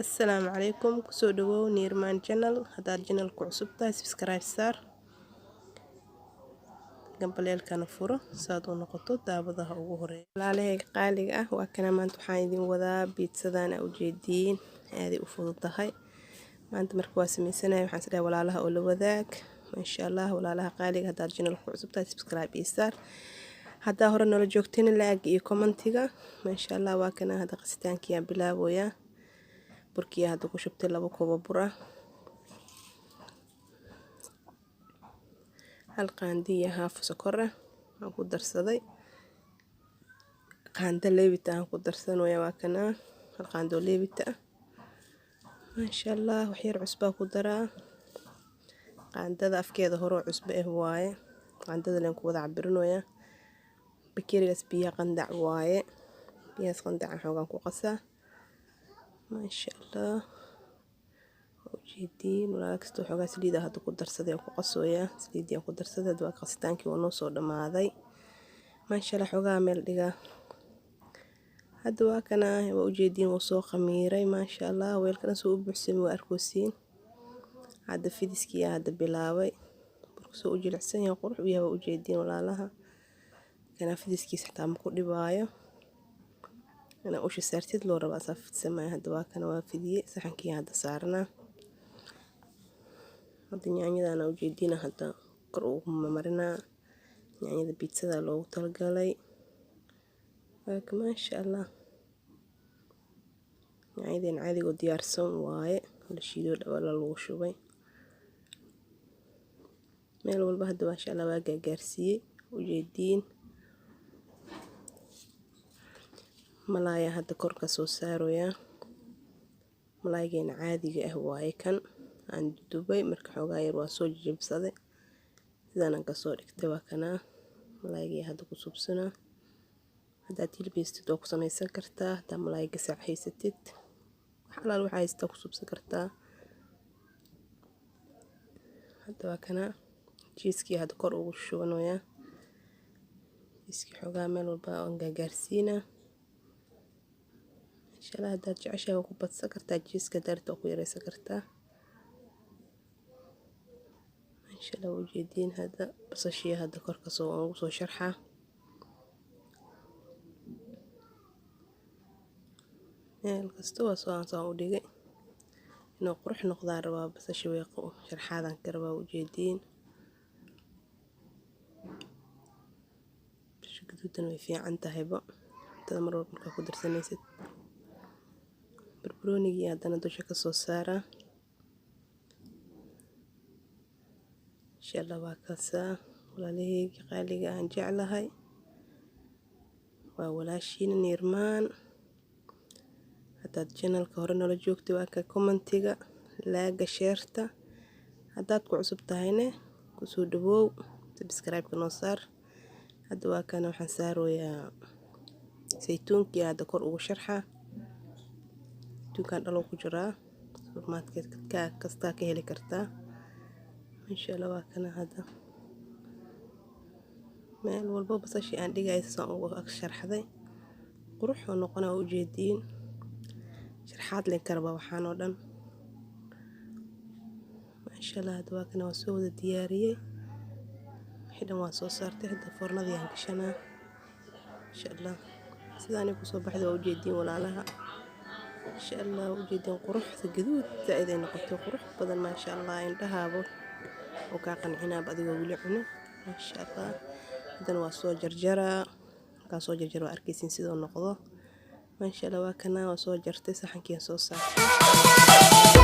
Asalaamu calaykum, kusoo dhawow Niirmaan Channel. Haddaad channelku cusub tahay, subscribe saar, gambaleelkana furo saad u noqoto daawadaha ugu horeeya. Walaalahayga qaaliga ah, waa kana. Maanta waxaan idin wadaa pizzadaan aa ujeediin. Aaday u fududahay. Maanta marka waa sameysanaya, waxaan isdhahay walaalaha oo la wadaag. Maasha Allah, walaalaha qaaliga, haddaad channelku cusub tahay, subscribe ii saar. Haddaa hore noola joogtayna, like iyo commentiga. Maasha Allah, waa kana. Hadda qasitaankiyaan bilaaboyaa. Burkiyaa hadda ku shubtay 2 koobo bur ah, 1 qaandi iyo haaf sokor ah aan ku darsaday. Qaando leebita aan ku darsanaya. Waa kana, 1 qaando leebita ah. Maasha Allah, waxyar cusbaa ku daraa. Qaandada afkeeda hore cusbo ah waaye, qaandada leen ku wada cabirinoyaa. Bakeerigaas biyaha qandac waaye, biyahaas qandacan xoogaan ku qasaa. Maasha Allah, waa ujeediin, walaala. Kastoo xoogaa saliida hadda ku darsaday oo ku qasooyaa, saliidii aan ku darsaday. Hadda waa qasitaankii, waa noo soo dhammaaday. Maasha Allah, xoogaa meel dhigaa. Hadda waa kana, waa ujeediin, wuu soo khamiiray. Maasha Allah, weelka dhan soo u buuxsamay, waa arkoosiin. Hadda fidiskiyaa hadda bilaabay. Burka soo u jilicsan yahay, qurux u yahay, waa ujeediin, walaalaha. Kana fidiskiisa xitaa ma ku dhibaayo, inaa usha saartid loo rabaa, asaa fidsamaya. Hadda waa kana, waa fidiyey, saxankii hadda saarnaa. Hadda yaanyadana ujeediina hadda kor ugu marinaa. Yaanyada pizzada loogu talagalay waaka. Maasha Allah, yaanyadeen caadigoo diyaarsan waaye, la shiido, dhawala lagu shubay meel walba. Hadda maasha Allah, waa gaagaarsiiyey, ujeediin. Malaaya hadda kor ka soo saaroyaa. Malaaygeena caadiga ah waaye kan aan dubay. Marka xoogaa yar waa soo jijibsaday, sidaanaan kasoo dhigtay. Waa kanaa, malaaygii hadda ku subsanaa. Haddaad hilib haystid waa ku samaysan kartaa, haddaa malaay gasac haysatid, wax alaal waxaa haysataa ku subsan kartaa. Hadda waa kanaa, cheesekii hadda kor ugu shubanayaa. Cheesekii xoogaa meel walba aan gaagaarsiinaa. Insha Allah, haddaad jeceshahay waa ku badsan kartaa cheeseka, haddaad rabto waa ku yareysan kartaa. Insha Allah, waa ujeediin. Hadda basashii hadda kor kasoo ugu soo sharxaa. Meel kasta waa soo aan u dhigay, inuu qurux noqdaa rabaa. Basasha way sharxaadan ka rabaa, ujeediin. Basasha gaduudan way fiican tahayba cuntada mar walba markaa ku darsanaysid. Barbaroonigii haddana dusha kasoo saaraa. Insha Allah, waa kaasaa, walaalaheygi qaaliga aan jeclahay. Waa walaashiina Niirmaan. Haddaad channelka hore noola joogtay, waa ka commentiga, likega, shareta. Haddaad ku cusub tahayne, kusoo dhawoow, subscribe-ka noo saar. Hadda waa kana, waxaan saarayaa saytuunkii hadda kor ugu sharxaa. Saytuunkan dhalo ku jiraa, supermarket kastaa ka heli kartaa. Insha Allah, waa kana. Hadda meel walbo basashii aan dhigaya saan ugu ag sharxday, qurux oo noqonaa, ujeediin. Sharxaad leen ka rabaa waxaan oo dhan. Maasha Allah, hadda waa kana, waa soo wada diyaariyey, wixii dhan waa soo saartay. Hadda foornadii aan gashanaa. Insha Allah, sidaanay kusoo baxday, waa ujeediin, walaalaha. Insha Allah, waa ujeediin, quruxda gaduud zaaid ay noqotay, qurux badan. Maasha Allah, indhahaaba oo kaa qancinaaba adigoo weli cuno. Maasha Allah, haddana waa soo jarjaraa. Markaan soo jarjaro waa arkaysiin sidoo noqdo. Maasha Allah, waa kana, waa soo jartay, saxankiiaan soo saartay.